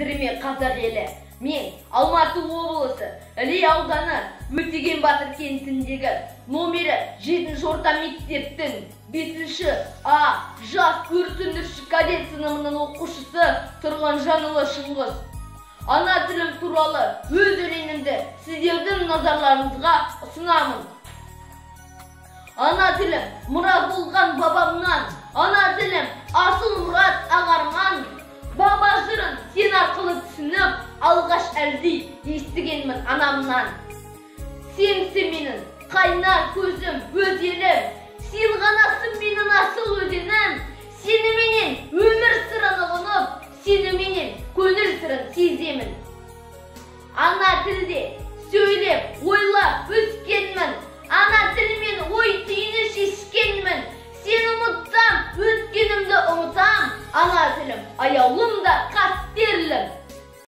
Бездірме, қазақ елі. Мен Алматы облысы, Іле ауданы, Өтеген батыр кентіндегі номері 7 орта мектептің 5 А жас өрт сөндіруші кадет сыныбының оқушысы Тұрғанжанұлы Шыңғыс. Ана тілім туралы өз өлеңімді сіздердің назарларыңызға ұсынамын. Ана тілім мұра болған бабамнан, ана тілім асыл мұрат ағарман. Баба жырын сен арқылы түсініп, алғаш әлди естігенмін анамнан. Сенсің менің қайнар көзім, өз елім, сен ғанасың менің асыл өзенім. Сеніменен өмір сырын ұғынып, сеніменен көңіл сырын сеземін. Ана тілде